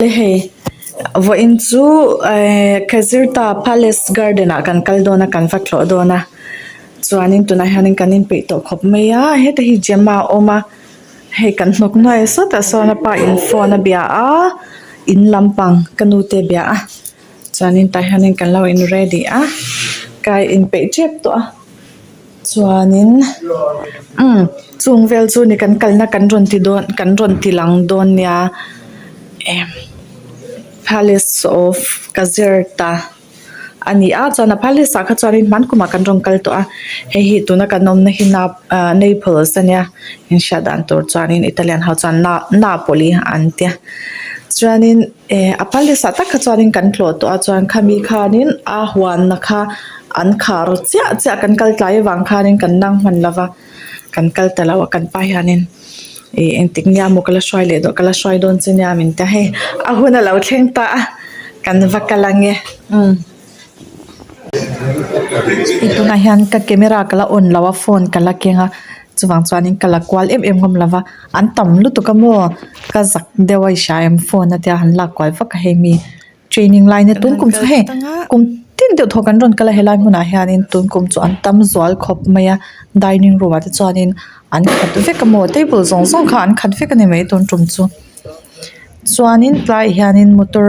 Hei vawiin chu ehh Kazirta Palace Garden ah kan kal dawn a kan va tlawh dawn a chuanin tunah hianin kan inpeih tawh khawp mai a heta hi Gemma a awm a hei kan hnawk nuai sawtah sawn a pa in phone a bia a in lampang ka nu te a bia a chuanin tah hianin kan lo in ready a ka inpeih tep tawh a. Chuanin umm chung vel chu ni kan kalna kan rawn ti dawn kan rawn ti lang dawn nia emm palace of Caserta a ni a chuan a palace ah kha chuanin hman kumah kan rawn kal tawh a hei hi tuna kan awmna hi nap ah Naples a nia inhriat dan tur chuanin Italian ho chuan na Napoli an tia chuanin eh a palace ah tak kha chuanin kan tlawh tawh a chuan khami khanin a huanna kha. An khar chiah chiah kan kal tlai avang khanin kan nang hman lova kan kal ta lo a kan pa hianin ih engtik nia maw ka la hruai leh dawn ka la hruai dawn che nia min ti a hei a hun a lo thleng ta a kan va kal ange umm. Hei tunah hian ka camera ka la on lo a phone ka la keng a chuvang chuanin ka la kual em em ngawm lo va an tam lutuk a maw ka zak deuh a i hria em phone a tia han lak kual vak a hei mi. Training lai nia tun kum chu hei kum tin deuh thaw kan rawn kal a helai hmunah hianin tun kum chu an tam zual khawp mai a dining room ah te chuanin an khat vek a maw table zawng zawng kha an khat vek a ni mai tun tum chu chuanin tlaiah hianin motor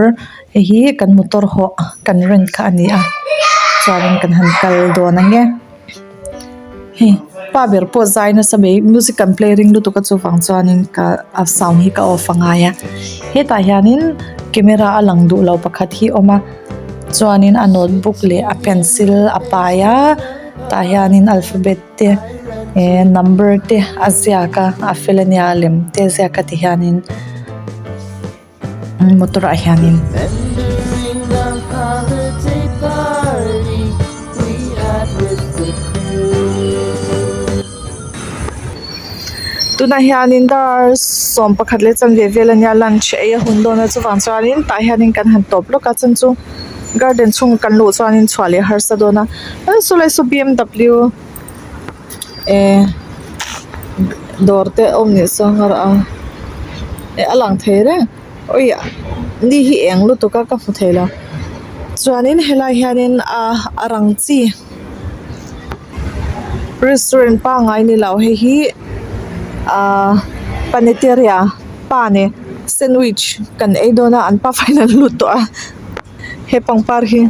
hei hi kan motor hawh kan rent kha a ni a chuanin kan han kal dawn ang e. Hei pa ber pawh zai nasa mai music kan play ring lutuk a chuvang chuanin ka a sound hi ka off a ngai a hetah hianin camera a lang duh lo pakhat hi a awm a chuanin a notebook leh a pencil a pai a tah hianin alphabet te eh number te a ziak a a fel ania a lem te a ziak a ti hianin. Motor ah hianin. Tunah hianin dar 11 leh chanve vel ania lunch ei a hun dawn a chuvang chuanin tah hianin kan han tawp lawk a chuan chu garden chhung kan luh chuanin chhuah leh harsa dawn a saw lai saw bmw eh dawr te a awm nih chuan a eh a lang thei reng awi ni hi eng lutuk a ka hmu thei lo chuanin helai hianin a a rang chi restaurant pangngai ni lo hei hi ahh paneteria pane sandwich kan ei dawn a an pafa in an lut tawh a. He pangpar hi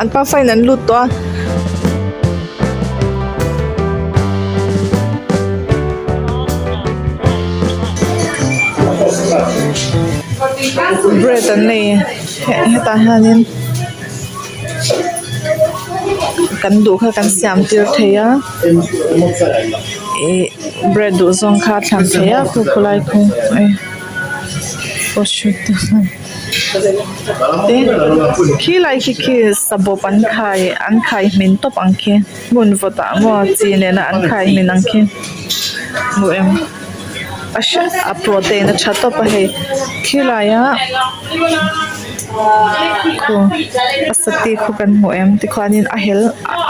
an pafa in an lut tawh a. Bread an nei hetah hianin kan duh kha kan siam tir thei a ih bread duh zawng kha a thlan thei a khu khawlai khu te khilai khi khi sabawp an khai an khai hmin tawp ang khi hmun vawt ah maw chi nena an khai hmin ang khi hmu em a hring a protein a tha tawp a hei khilai ah khu a sati khu kan hmu em tikhuanin a hel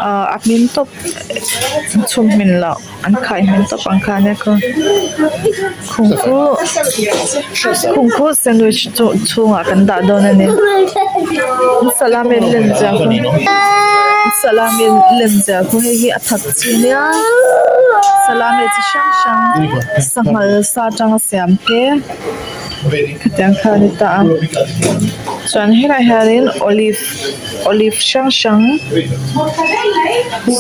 ah a hmin tawp chhum hmin loh. An khai hmel tawp ang kha ania khaw khum khu khum khu sandwich chu chhungah kan dah dawn a ni salami lem zia khu salami lem zia khu hei hi a that chi nia salami chi hrang hrang sanghal sa atanga siam te khatiang kha a ni ta a chuan helaiah hianin olive olive hrang hrang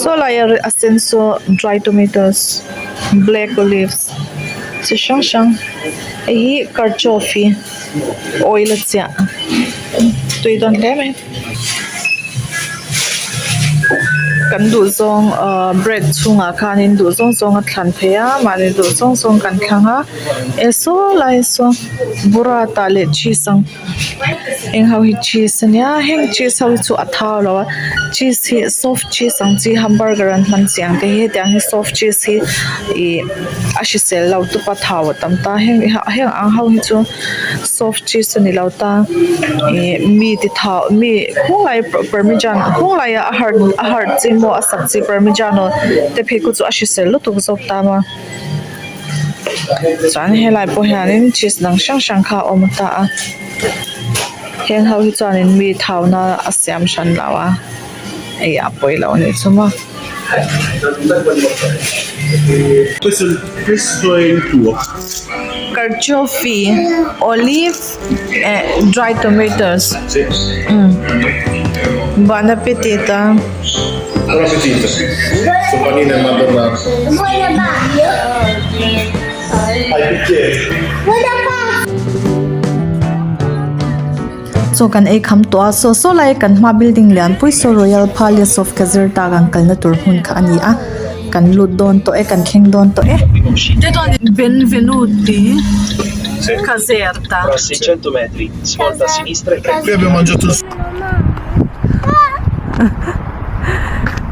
saw lai a sen saw dry tomatoes black olives chi hrang hrang hei hi carchofi oil a chiah tui dawn hle mai kan duh zawng ahh bread chhungah khanin duh zawng zawng a thlan theih a mahni duh zawng zawng kan thlang a eh saw lai saw burata leh cheese ang. Heng ho hi cheese ania heng cheese ho hi chu a thau lo a cheese hi soft cheese ang chi hamburger an hman chi ang te hi hetiang hi soft cheese hi ih a hrisel lo tawp a thau a tam ta heng heng ang ho hi chu soft cheese a ni lo ta ih mi ti thau mi khawnglai parmesan khawnglai a hard a hard chi maw a sak chi parmesano te phei khu chu a hrisel lutuk zawk ta maw. Chuan helai pawh hianin cheese dang hrang hrang kha a awm ta a heng ho hi chuanin mi thauna a siam hran lo a hei a pawi lo a nih chu maw. Carciofi olive eh dry tomatoes umm bon appetito. Chaw kan ei kham tawh a saw saw lai kan hma building lian pui saw royal palace of Caserta kan kalna tur hmun kha a ni a kan lut dawn tawh e kan thleng dawn tawh e. Benvenuti Caserta.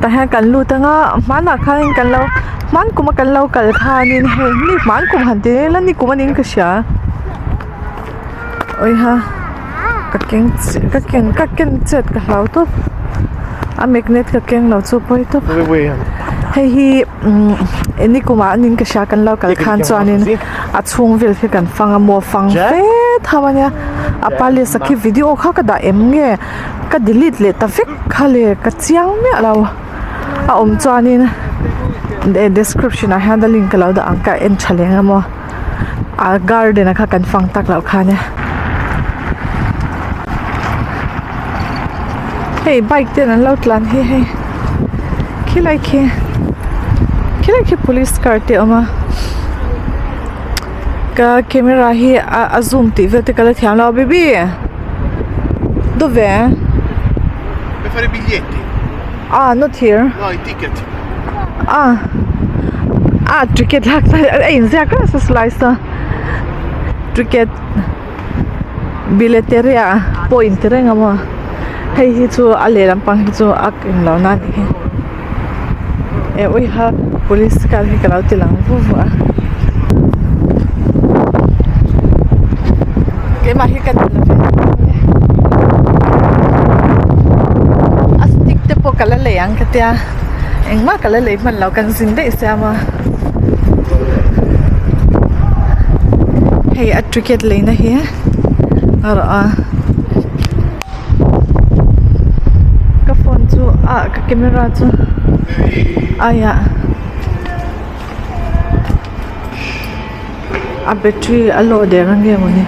Tah hian kan lut anga hmanah khanin kan lo hman kum a kan lo kal khanin hei ni hman kum han ti ila ni kum aniin ka hria awiha ka keng ka ken ka ken chet ka hlau tawp a magnet ka keng lo chu pawi tawp hei hi umm ni kumah aniin ka hria kan lo kal khan chuanin a chhung vel khi kan fang a maw fang fe tham ania a palace a khi video kha ka dah em nge ka delete leh ta vek kha le ka chiang miah lo a awm chuanin description ah hian a link ka lo dah ang ka en tha leh ang emaw a garden a kha kan fang tak loh khan e hei bike ten an lo tlan hi hei khilai khi khilai khi police car te a awm a ka camera hi a a zoom tih vel te ka la thiam lo a baby dawve ah not here ah ah ticket lak a inziak reng a slice a ticket. Bileteria pawh in ti reng a maw hei hi chu a lehlam pang hi chu a eng lo na nih hi eh uiha police car hi ka lo ti lang vu vu a keimah hi ka ni lo ve a stick te pawh ka la lei ang ka tia engmah ka la lei hman lo kan zin daih sia maw. Hei a ticket leina hi a rawh a ka phone chu ah ka camera chu aiah a battery a low der ang nge mawni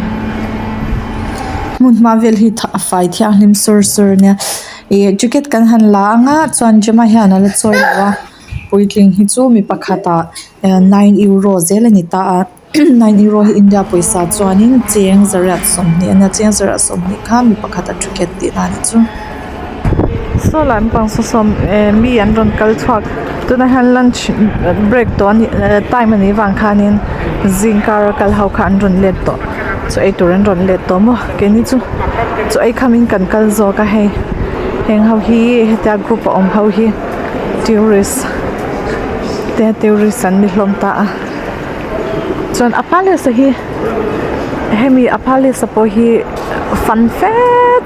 hmun hma vel hi a fai thianghlim sawr sawr a nia ih ticket kan han la ang a chuan Gemma hian a la chawi lo a. Puitling hi chu mi pakhatah nine euro zel a ni ta a nine euro hi India pawisa chuanin cheng zariat 20 a nia cheng zariat 20 kha mi pakhat a ticket tihna a nih chu. Saw lampang saw sawm eh mi an rawn kal chhuak tunah hian lunch break tawh a nih time a nih vang khanin zing kar a kal ho kha an rawn let tawh chaw ei tur an rawn let tawh maw keini chu chaw ei khamin kan kal zawk a hei heng ho hi hetia group a awm ho hi. Tourist te tourist an ni hlawm ta a chuan a palace hi hemi a palace pawh hi fan fe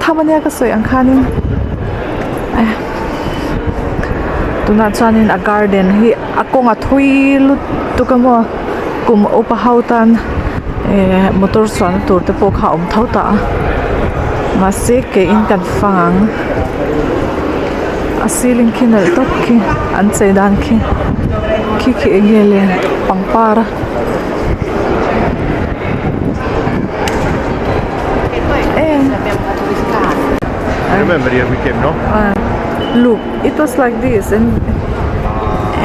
tham ania ka sawi ang khanin eh tunah chuanin a garden hi a kawng a thui lutuk a maw kum upa ho tan eh motor chuanna tur te pawh kha a awm tho ta a mahse ke in kan fang ang. A ceiling khi nalh tawp khi an chei dan khi khi khi eng nge le pangpar a look it was like this and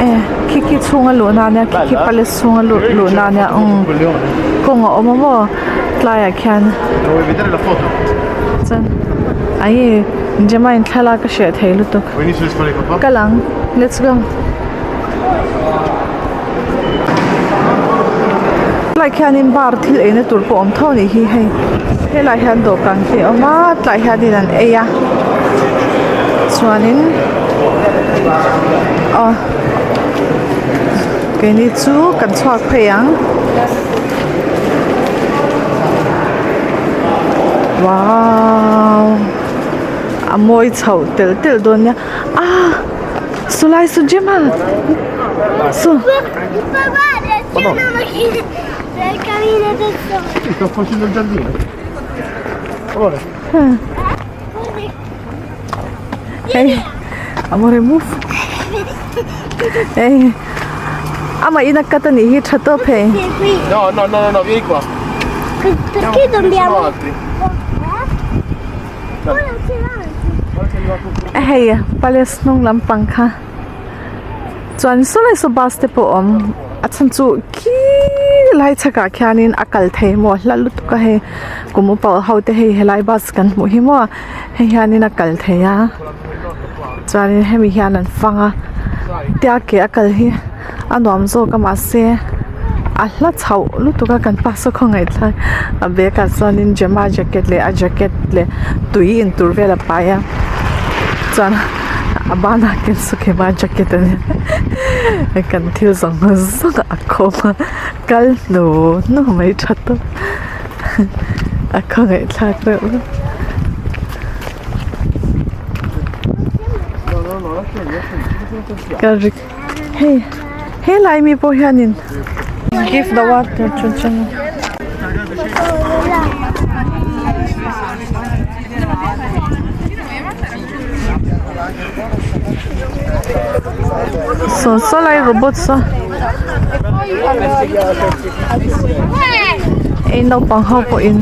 eh khi khi chhunga luhna ania khi khi palace chhunga luh luhna ania umm kawng a awm a maw tlaiah khian chuan ai. Gemma in thlalak a hreh thei lutuk. Kal ang, let's go. Tlai khianin bar thil eina tur pawh awm tho a nih hi hei. Helai hian dawhkan te a awm a, tlai hianin an ei a. Chuanin aw keini chu kan chhuak phei ang. Wow a mawi chhoh telh telh dawn nia ah saw lai saw Gemma saw. Hei amore move hei amah in a cut a nih hi tha tawp hei. No no no no vieni qua. Perché dobbiamo Hei palace hnung lampang kha chuan saw lai saw bus te pawh a awm a chhan chu khi lai chhakah khianin a kal thei maw hla lutuk a hei kum upa ho te hei helai bus kan hmuh hi maw hei hianin a kal thei a chuanin hemi hian an fang a tia ke a kal hi a nuam zawk a mahse a hla chhoh lutuk a kan pa saw khawngaih thlak a bag ah chuanin Gemma jacket leh a jacket leh tui in tur vel a pai a chuan a banah khian Sukhema jacket a nia kan thil zawng zawng a khawm a kal hnu hnu mai tha tawp a khawngaih thlak reuh viau. Ka ri hei helai mi pawh hianin give the water to Gemma. Saw saw lai robot saw ei naupang ho pawhin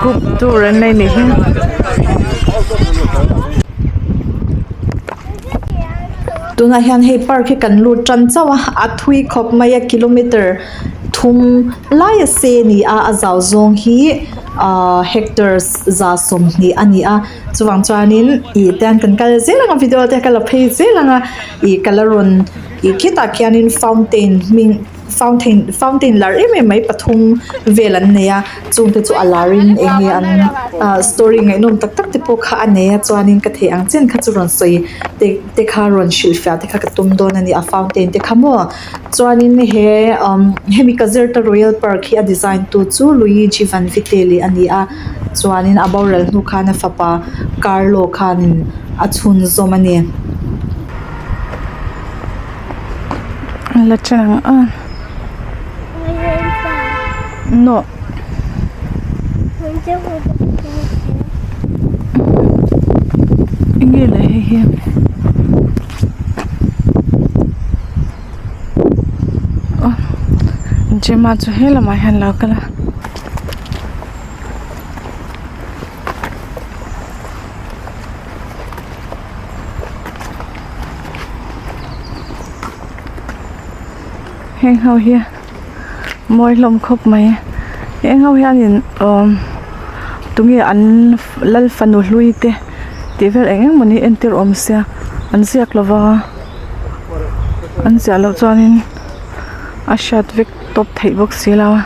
group tour an nei nih hi. Tunah hian hei park hi kan lut tan chauh a a thui khawp mai a kilometer thum laia se a ni a a zau zawng hi ahh hectares za sawmhnih a ni a chuvang chuanin ih tiang kan kal zel ang a video te ka la phei zel ang a ih ka la rawn ih khitah khianin fountain hming fountain fountain lar em em mai pathum vel an nei a chung te chu a lar in eng nge an ah story ngaihnawm tak tak te pawh kha a nei a chuanin ka theih ang chen kha chu rawn sawi te te kha rawn hrilhfiah te kha ka tum dawn a ni a fountain te kha maw chuanin he umm hemi Caserta Royal Park hi a design tu chu Luigi Vanvitelli a ni a chuanin a boral hnu khan a fapa Carlo khanin a chhunzawm a ni. La chen ang a no enge le hei hi Gemma chu he lamah hian a lo kal a. Heng ho hi mawi hlawm khawp mai heng ho hianin awm tunge an lal fanu hlui te tih vel eng eng mawni entir awm sia an ziak lo va an ziah loh chuanin a hriat vek tawp theih bawk si lo a.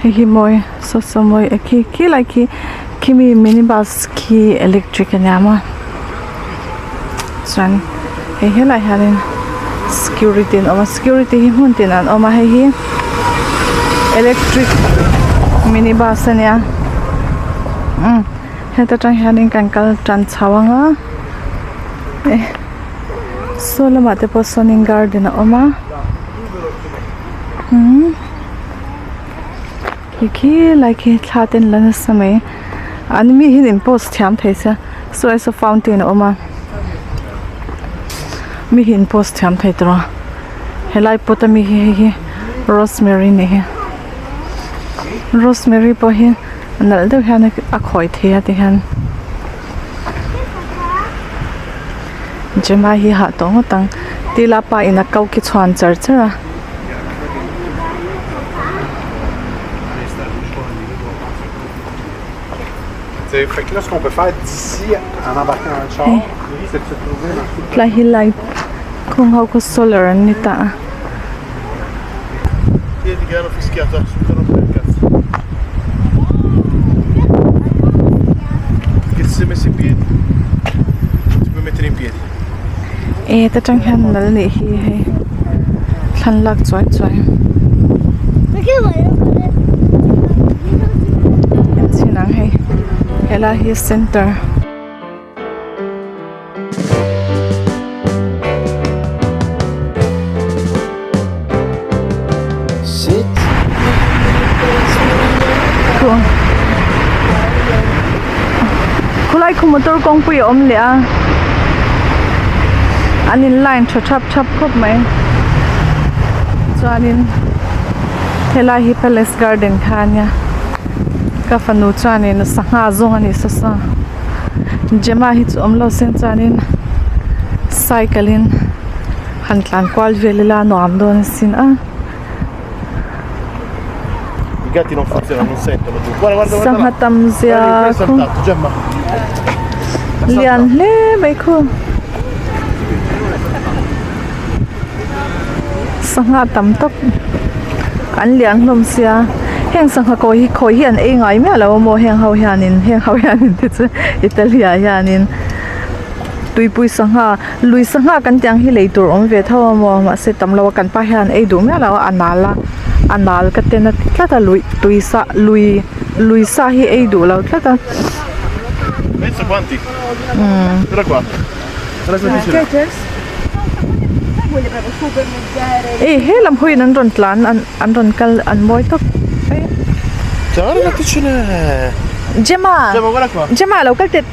Hei hi mawi saw saw mawi e khi khi lai khi khimi mini bus khi electric a nia maw chuan hei helaiah hianin security an awm a security hi hmun tinah an awm a hei hi electric mini bus a nia umm heta tang hianin kan kal tan chho ang a eh saw lamah te pawh sawnin garden a awm a umm. Khi khi lai khi thla te an la nasa mai an mi hian in post thiam thei sia saw lai saw fountain a awm a mi hi in post thiam thei tawh a helai pot ami hi hei hi rosemary a nih hi rosemary pawh hi nalh deuh hian a khawi thei a tihian Gemma hi hah tawh ngawt ang tilapa in a ko khi chhuan char char a. Tlai hi light khawng ho khaw solar an ni ta a. E ta tang hian nal nih hi hei thlan lak chuai chuai en chhin ang hei helai hi center. Khu motor kawngpui a awm leh a an in line tha thap thap khawp mai chuanin helai hi palace garden kha a nia ka fanu chuanin sangha zawng a ni saw saw Gemma hi chu awm lo sen chuanin cycle in han tlan kual vel ila a nuam dawn asin a. I gatti non funzionano, non sentono giù. Guarda, guarda, guarda. Sangha tam zia khu lian hle mai khu sangha tam tawp an lian hlawm sia heng sangha kawi hi khawi hi an ei ngai miah lo a maw heng ho hianin heng ho hianin te chu Italy ah hianin tuipui sangha lui sangha kan tih ang hi lei tur awm ve tho a maw mahse tam lo a kan pa hian ei duh miah lo a a nal a a nal ka ten a ti tlat a lui tui sa lui lui sa hi ei duh lo tlat a. Ei he lam hawiin an rawn tlan an an rawn kal an mawi tawp Gemma Gemma lo kal teh.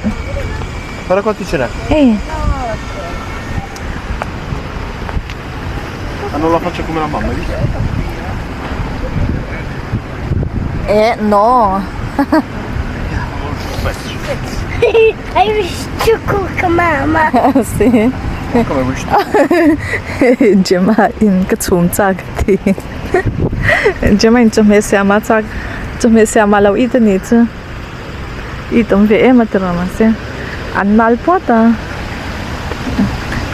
Guarda quanti ce n'è. Ehi. Hanno la faccia come la mamma, hai visto? Eh, no. Hai visto ka mamma? Sì. Come visto? Gemma in ka chhum chak ti. Gemma in chawhmeh siam a chak chawhmeh siam a lo it a nih chu. I tum ve em a ti rawn mahse an mal puat a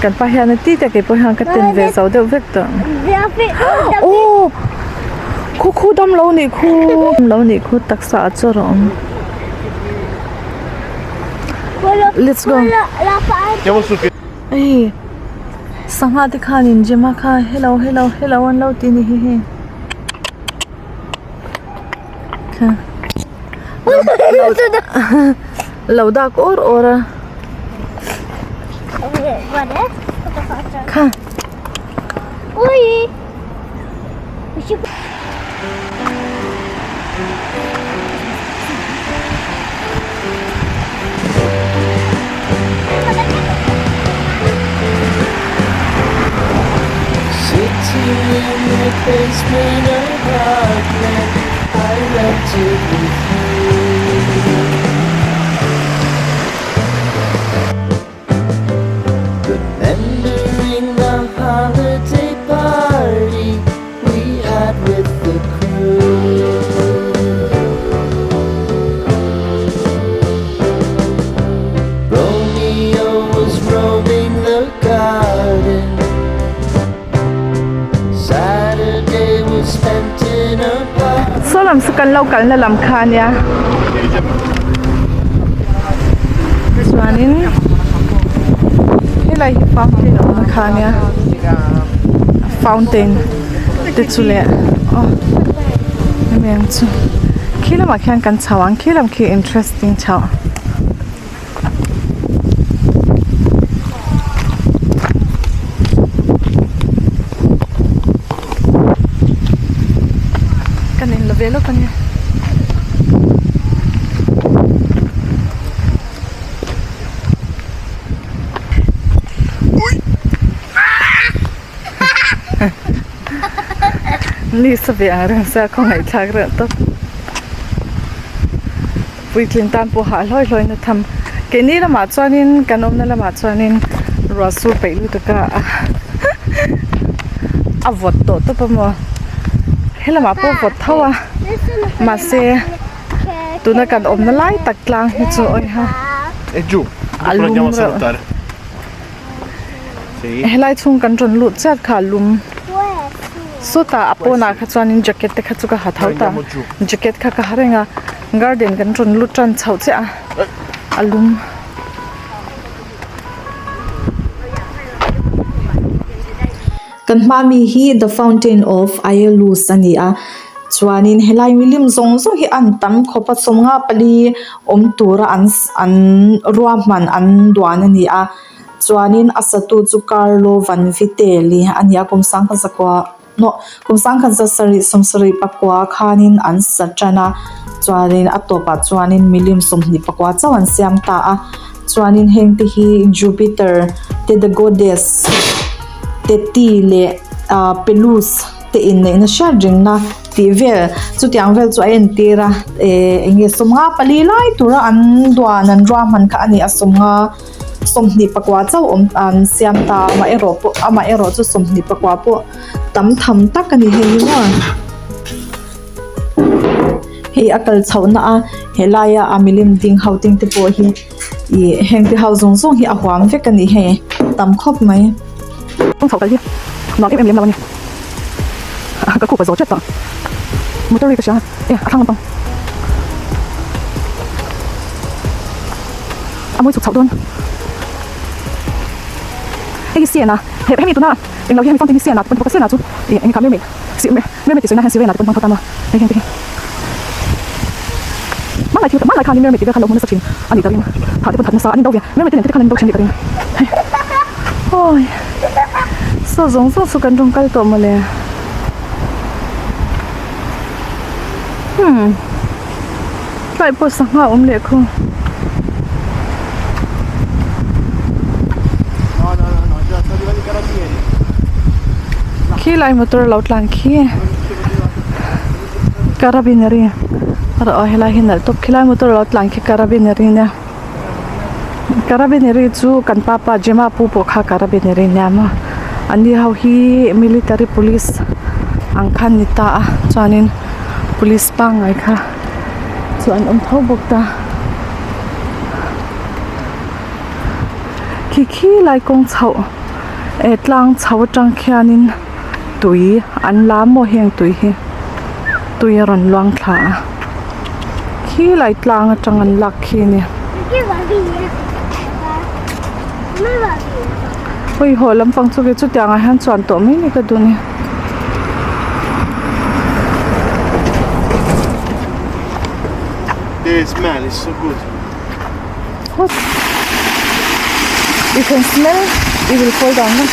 kan pa hian a ti te keipawh hian ka ten ve zo deuh vek tawh aw khu khu dam lo nih khu dam lo nih khu taksa ah chaw rawh awm let's go hei sangha te khanin gym a kha hello hello hello an lo ti a ni hi hei. Lo dak awr awr a kha. Saw lam saw kan lo kalna lam kha ania chuanin helai hi fountain a awm kha ania fountain te chu leh aw hemi ang chu khi lamah khian kan chho ang khi lam khi interesting chhoh. Kan in la ve lawk a nia. Ni sa ve ang reng sia khawngaihthlak reuh tawp. Puitling tan pawh hah hlawi hlawi na tham. Keini lamah chuanin kan awmna lamah chuanin ruah sur peih lutuk a a vawt tawh tawp a maw. He lamah pawh a vawt tho a mahse tuna kan awmna lai tak tlang hi chu awi ha a lum reuh. Helai chhung kan rawn lut chiat kha a lum. Sawtah a pawnah kha chuanin jacket te kha chu ka ha tho ta jacket kha ka ha reng a garden kan rawn lut tan chhoh chiah a a lum. Kan hma mi hi the fountain of Aeolus a ni a chuanin helai milim zawng zawng hi an tam khawp a sawmnga pali awm tura an an ruahman an duan a ni a. Chuanin a satu chu Carlo Vanvitelli a ni a, kum sangkhat zakua naw kum sangkhat za sarih sawm sarih pakua khanin an sa tan a. Chuanin a tawpah chuanin milim 24 chauh an siam ta a. Chuanin heng te hi Jupiter te the goddess Teti leh ah Pelus te inneihna hriat rengna tih vel chutiang vel chu a entir a eh eng nge 54 lai tura an duan an ruahman kha a ni a 50 24 chauh awm an siam ta a amaherawh pawh amaherawh chu 24 pawh tam tham tak a ni hei hi maw. Hei a kal chhohna a helaia a milim ding ho ding te pawh hi ih heng te ho zawng zawng hi a huam vek a ni hei tam khawp mai. Kawng chhoh kal hi nuam em em lem lo a ni ka khup a zawh tep tawh motor ri ka hria e a thlang lampang a mawi chhuk chhoh dawn hei hi sian a hemi tuna englo hi hemi fountain hi sian a ti pawn bawk a sian a chu ih eng kha mermaid Mermaid tih sawi na hian Sirena te pawn hmang tho ta maw hei hian te hi hmanlai thil hmanlai khanin mermaid tih vel khan lo hmu nasa thin a nih takin thah te pawn that nasa an in do ve mermaid te nen te khan an in do thin a nih takin hei awi saw zawng zawng chu kan rawn kal tawh mawle hmm tlai pawh sangha a awm leh khaw. Khi lai motor lo tlan khi carabineri aw helai hi nalh tawp khilai motor lo tlan khi carabineri nia carabineri chu kan papa Gemma pu pawh kha carabineri nia maw an ni ho hi military police ang khan ni ta a chuanin police pangngai kha chu an awm tho bawk ta khi khi lai kawng chhoh eh tlang chho atang khianin tui an la maw heng tui hi tui a rawn luang thla a khi lai tlang atang an lak khi a ni hawihhaw lampang chu chutiang ah hian chuan tawh mai ni ka duh ni. The smell is so good. What? You can smell, it will fall down. No?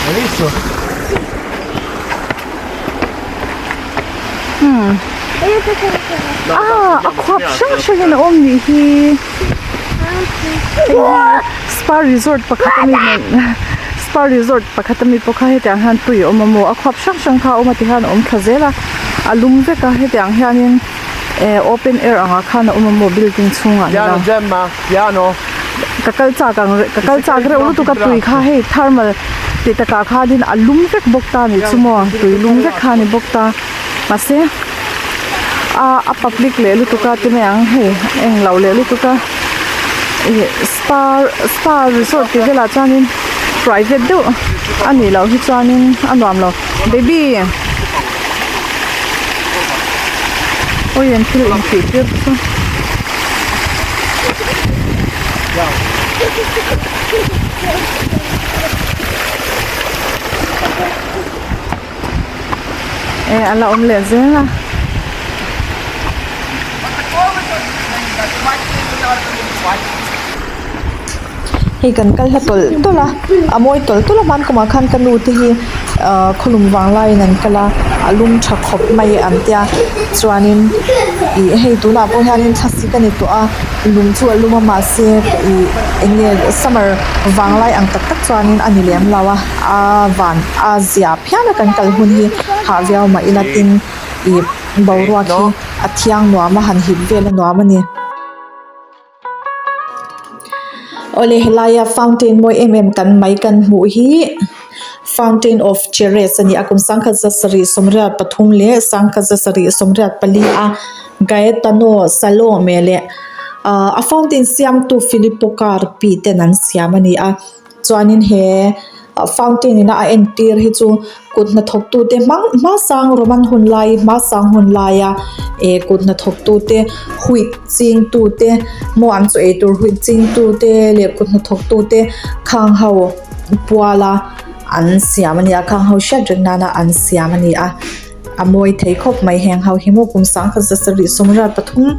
Hai visto? Hmm. Ah, a khuap hrang hrang in a awm nih hi. Spa resort pakhat a mi nen spa resort pakhat a mi pawh kha hetiang hian tui a awm a maw a khuap hrang hrang kha a awm a tihian a awm thla zel a a lum vek a hetiang hianin eh open air angah khan a awm a maw building chhungah ni lo ka kal chak ang ka kal chak reuh lutuk a tui kha hei thermal tih takah khanin a lum vek bawk ta a nih chu maw tui lum vek kha a ni bawk ta mahse a public leh lutuk a ti mai ang hei englo leh lutuk a ih spa spa resort tih velah chuanin private deuh a nih loh hi chuanin a nuam lo baby awi an thil intih tir chu. Eh a la awm leh zel a. Hei kan kal hla tawlh tawlh a a mawi tawlh tawlh a hman kumah khan ka nu te hi ahh khawlum vang laiin an kal a a lum tha khawp mai an tia chuanin ih hei tunah pawh hianin thlasik a ni tawh a lung chu a lum a mahse ih eng nge summer vanglai ang tak tak chuanin a ni lem lo a. A van a zia phian a kan kal hun hi hah viau mah ila tin ih boruak hi a thiang nuam a han hip vel a nuam a ni. Awle helaia fountain mawi em em kan mai kan hmuh hi fountain of Ceres a ni a kum 1973 leh 1974 a Gaetano Salome leh ah a fountain siamtu Filippo Carpi ten an siam a ni a. Chuanin he fountain ina a entir hi chu kut hnathawk tute hmang hmasang Roman hun lai hmasang hun laia eh kut hnathawk tute wheat ching tute maw an chaw ei tur wheat ching tute leh kut hnathawk tute khang ho puala an siam a ni a khang ho hriat reng nana an siam a ni a a mawi thei khawp mai heng ho hi maw kum 1973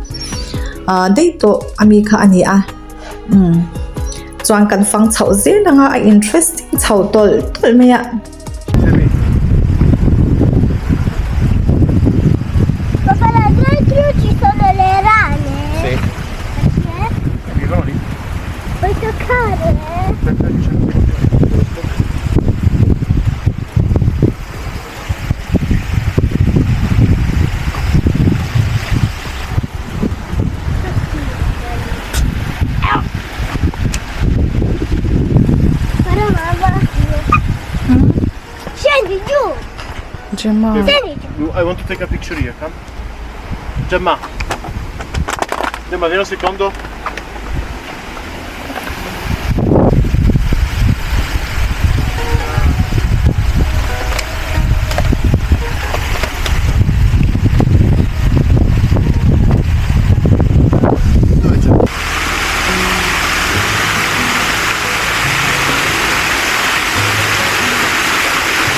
ah daih tawh ami kha a ni a. Umm chuan kan fang chhoh zel ang a a interesting chho tawlh tawlh mai a. riposare? Guarda mamma. Scendi giù. Gemma Scendi giù. I want to take a picture here, come. Gemma. Gemma, vieni un secondo. Dove c'è?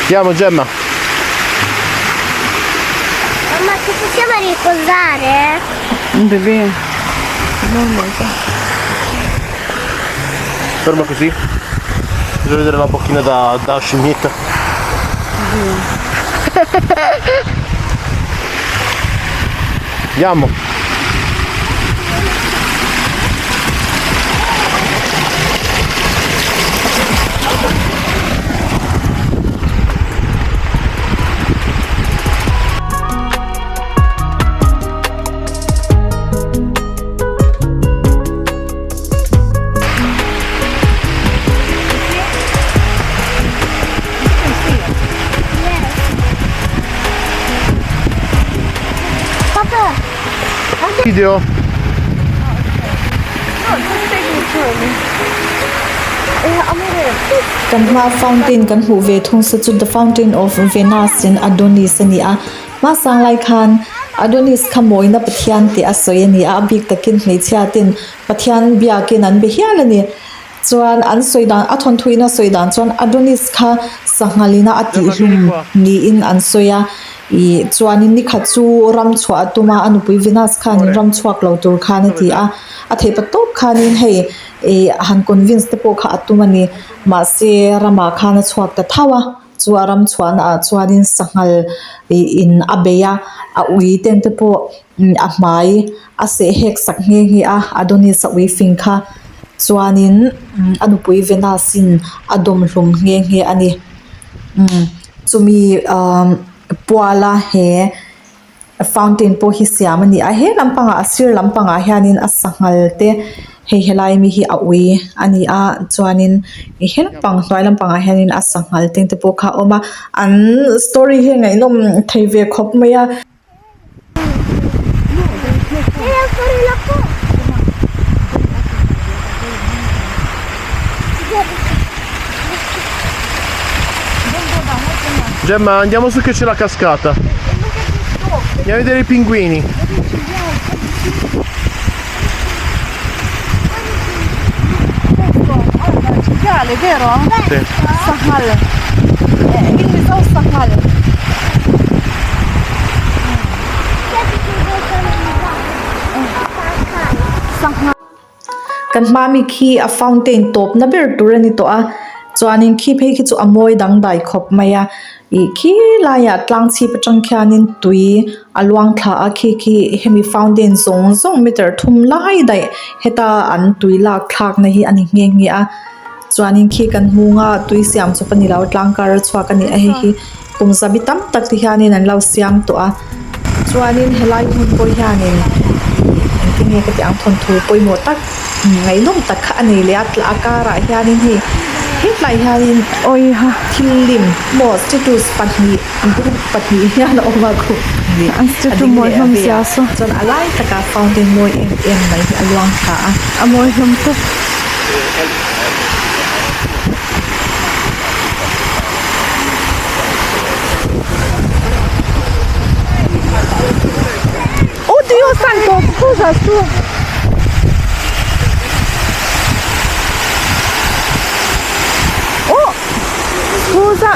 Andiamo Gemma. Mamma, ci possiamo riposare? Baby Ferma così. Bisogna vedere la bocchina da, da scimmietta. Andiamo. Papà, Video. Kan hma fountain kan hmuh ve thung se chu the fountain of Venus in Adonis a ni a hmasang lai khan Adonis kha mawina Pathian tih a sawi a ni a a bik takin hmeichhia ten Pathian biakin an be hial a ni. Chuan an sawi dan a thawnthuin a sawi dan chuan Adonis kha sangha lina a tih hlum niin an sawi a ih chuanin ni khat chu ram chhuah a tum a a nupui Venus khanin ram chhuak lo tur khan a ti a a theih pa tawp khanin hei ih han convince te pawh kha a tum a ni mahse ramah khan a chhuak ta tho a chu a ram chhuahna ah chuanin sanghal ih in a bei a a ui ten te pawh a hmai a seh hek sak nghe nghe a Adonis a ui fing kha chuanin a nupui Venus in a dawm hlum nghe nghe a ni umm chumi ahh puala he fountain pawh hi siam a ni a he lampangah a sir lampangah hianin a sanghal te hei helai mi hi a ui a ni a chuanin he lampang hnuai lampangah hianin a sanghal te te pawh kha a awm a an story hi a ngaihnawm thei ve khawp mai a. Gemma, andiamo su che c'è la cascata. Andiamo a vedere i pinguini. Vero? Sì. Sanghal. In Mizo sanghal. Sangha. Kan hma mi khi a fountain tawp na ber tur a ni tawh a chuanin khi phei khi chu a mawi dangdai khawp mai a ih khi laiah tlang chhip atang khianin tui a luang thla a khi khi hemi fountain zawng zawng meter thum lai daih heta an tui lak thlak na hi a ni nghe nghe a chuanin khi kan hmung a tui siam chawp a ni lo tlang kar a chhuak a ni a hei hi kum zabi tam tak te hianin an lo siam tawh a chuanin helai hmun pawh hianin ih engtin nge ka tih ang thawnthu pawimawh tak ngaihnawm tak kha a nei leh a a karah hianin hei hetlai hianin Awiha thil lim maw status pahnih group pahnih hian a awm a group pahnih An a statue ding mawi leh a hlawm vei sia a saw. chuan a lai takah fountain mawi em em mai hi a luang thla a. A mawi hlawm tawp. Oddio santo, scusa su. Oh, scusa.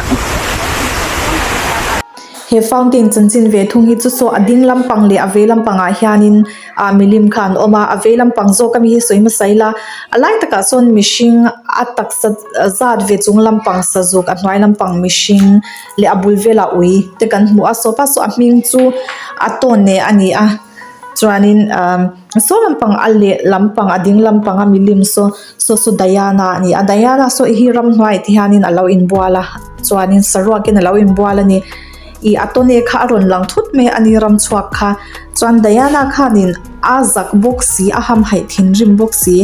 He fountain chanchin ve thung hi chu saw a ding lampang leh a vei lampangah hianin ah milim kha an awm a a vei lampang zawk ami hi sawi hmasa ila a lai takah sawn mihring a taksa zat ve chung lampang sazuk a hnuai lampang mihring leh a bul velah ui te kan hmu a sawpa saw a hming chu a tawn ne a ni a. Chuanin ahh saw lampang a leh lampang a ding lampang a milim saw saw saw Diana a ni a Diana saw hi ramhnuai ah te hianin alo inbual a chuanin saruakin alo inbual a ni ih a tawne kha a rawn lang thut mai a ni ram chhuak kha chuan Diana khanin a zak bawk si a hamhaih thinrim bawk si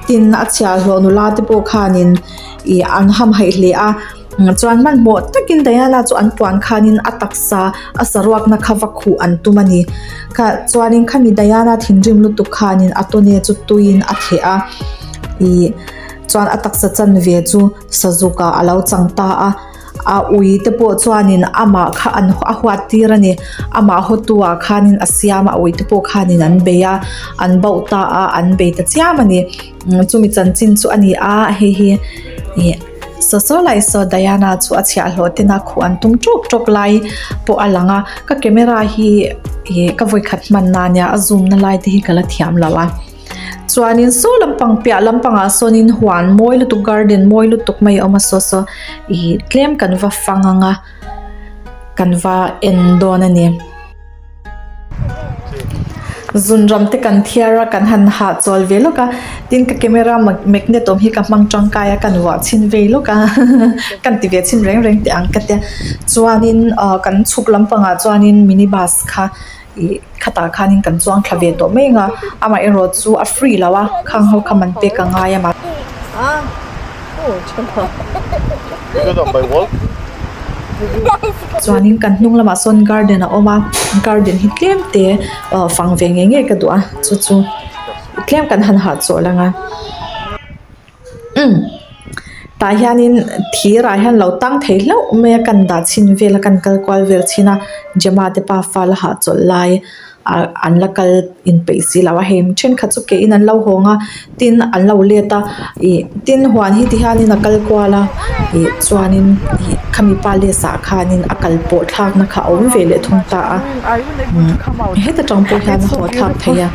tin a chhiahhlawh nula te pawh khanin ih an hamhaih hle a chuan hmanhmawh takin Diana chu an puan khanin a taksa a saruakna kha va khuh an tum a ni kha chuanin khami Diana thinrim lutuk khanin a tawne chu tuiin a theh a ih chuan a taksa chanve chu sazuk ah a lo chang ta a. A ui te pawh chuanin amah kha an a huat tir a ni amah hawtu ah khanin a siam a a ui te pawh khanin an bei a an bauh ta a an bei ta chiam a ni chumi chanchin chu a ni a hei hi ih saw saw lai saw Diana chu a chhiahhlawh ten a khuh an tum tawk tawk lai pawh a lang a ka camera hi ih ka vawikhat hman na nia a zoom na lai te hi ka la thiam lo a. Chuanin saw lampang piah lampangah sawnin huan mawi lutuk garden mawi lutuk mai a awm a saw saw ih tlem kan va fang ang a kan va en dawn a ni. Zunram te kan thiar a kan han hahchawl ve lawk a tin ka camera magnet awm hi ka hmang tangkai a kan vuah chhin vei lawk a kan ti ve chhin reng reng teh ang ka tia chuanin ah kan chhuk lampangah chuanin mini bus kha. Ih khatah khanin kan chuang thla ve tawh mai ang a amaherawh chu a free lo a khang ho kha man pek a ngai a chuanin kan hnung lamah sawn garden a awm a garden hi tlem te ah fang ve ngei ngei ka duh a chu chu tlem kan han hahchawlh ang a. Umm tah hianin thir ah hian lo tang thei hlauh mai a kan dah chhin vel a kan kal kual vel chhin a Gemma te pafa la hahchawlh lai ah an la kal inpeih si lo a hei thenkhat chu ke in an lo hawng a tin an lo let a ih tin huan hi ti hianin a kal kual a ih chuanin ih khami palace ah khanin a kal pawh thlakna kha a awm ve leh thung ta a umm heta tang pawh hian a haw thlak thei a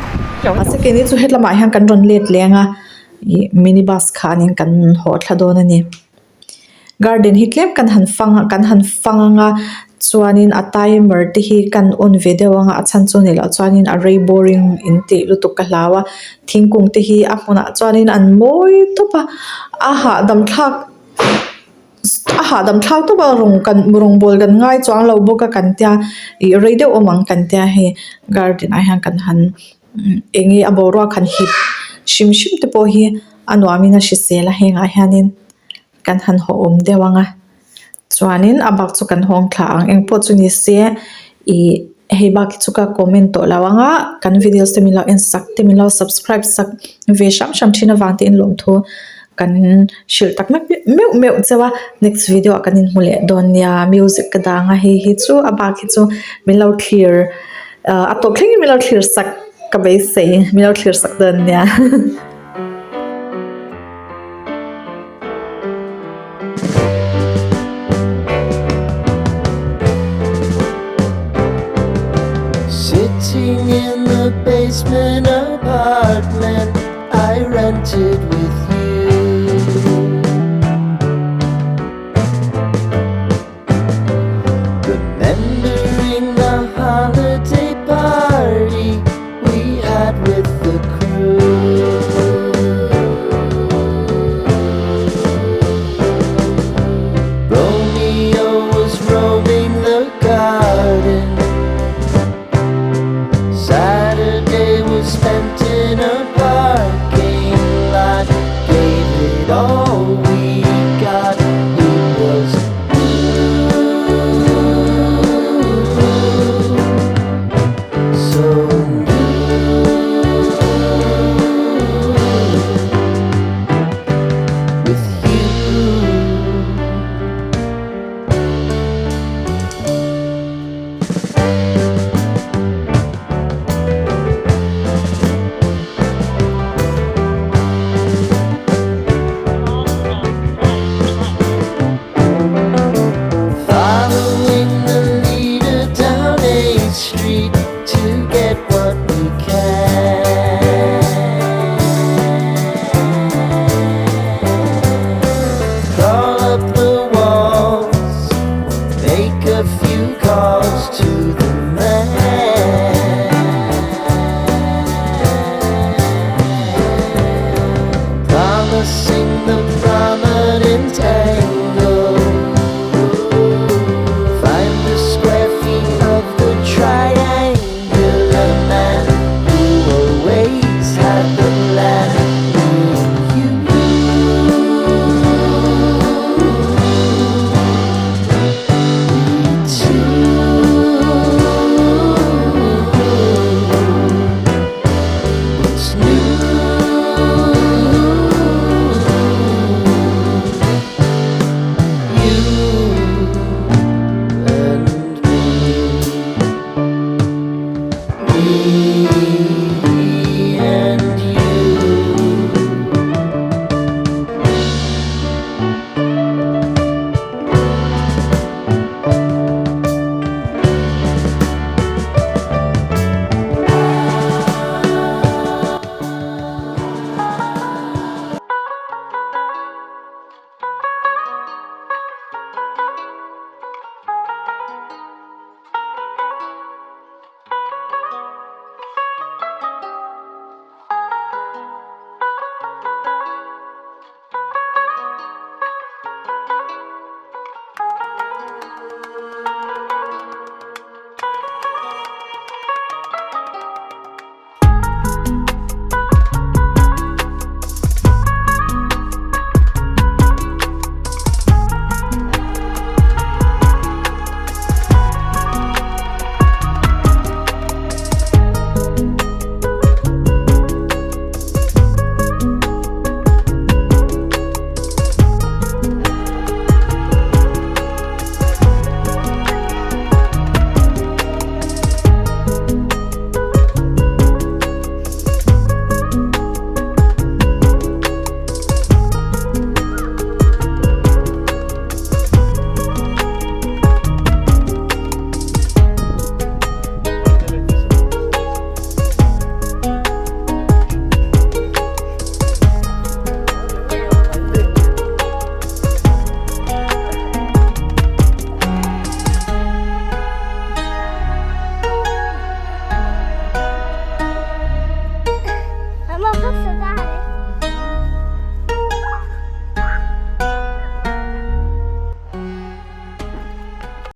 mahse keini chu hetlamah hian kan rawn let leng a. Ih mini bus khanin kan haw thla dawn a ni garden hi tlem kan han fang a kan han fang anga chuanin a timer te hi kan on ve deuh anga a chhan chu ni loh chuanin a rei boring in tih lutuk ka hlau a thingkung te hi a hmunah chuanin an mawi tawp a a hahdam thlak. A hahdam thlak tawp a rawng kan rawngbawl kan ngai chuang lo bawk a kan tia ih rei deuh awm ang kan tia hei garden ah hian kan han eng nge a boruak han hip hrim hrim te pawh hi a nuam in a hrisel a hengah hianin kan han haw awm deuh ang a chuanin a bak chu kan hawng thla ang engpawh chu ni se ih hei bak hi chu ka comment tawh lo ang a kan videos te min lo en sak te min lo subscribe sak ve hram hram thin avang te in lawmthu. Kan hrilh tak meuh meuh meuh chauh a next video ah kan inhmu leh dawn nia music ka dang a hei hi chu a bak hi chu min lo thlir ah a tawp thlengin min lo thlir sak ka beisei min lo thlir sak dawn nia. Sitting in the basement apartment I rented with you. Remembering the holiday party we had with the crew. Romeo was roaming the garden. Saturday was spent in a parking lot. Gave it all we got. It was new, so new with you. Following the leader down 8th Street to get what we can. Crawl up the walls, make a few calls to the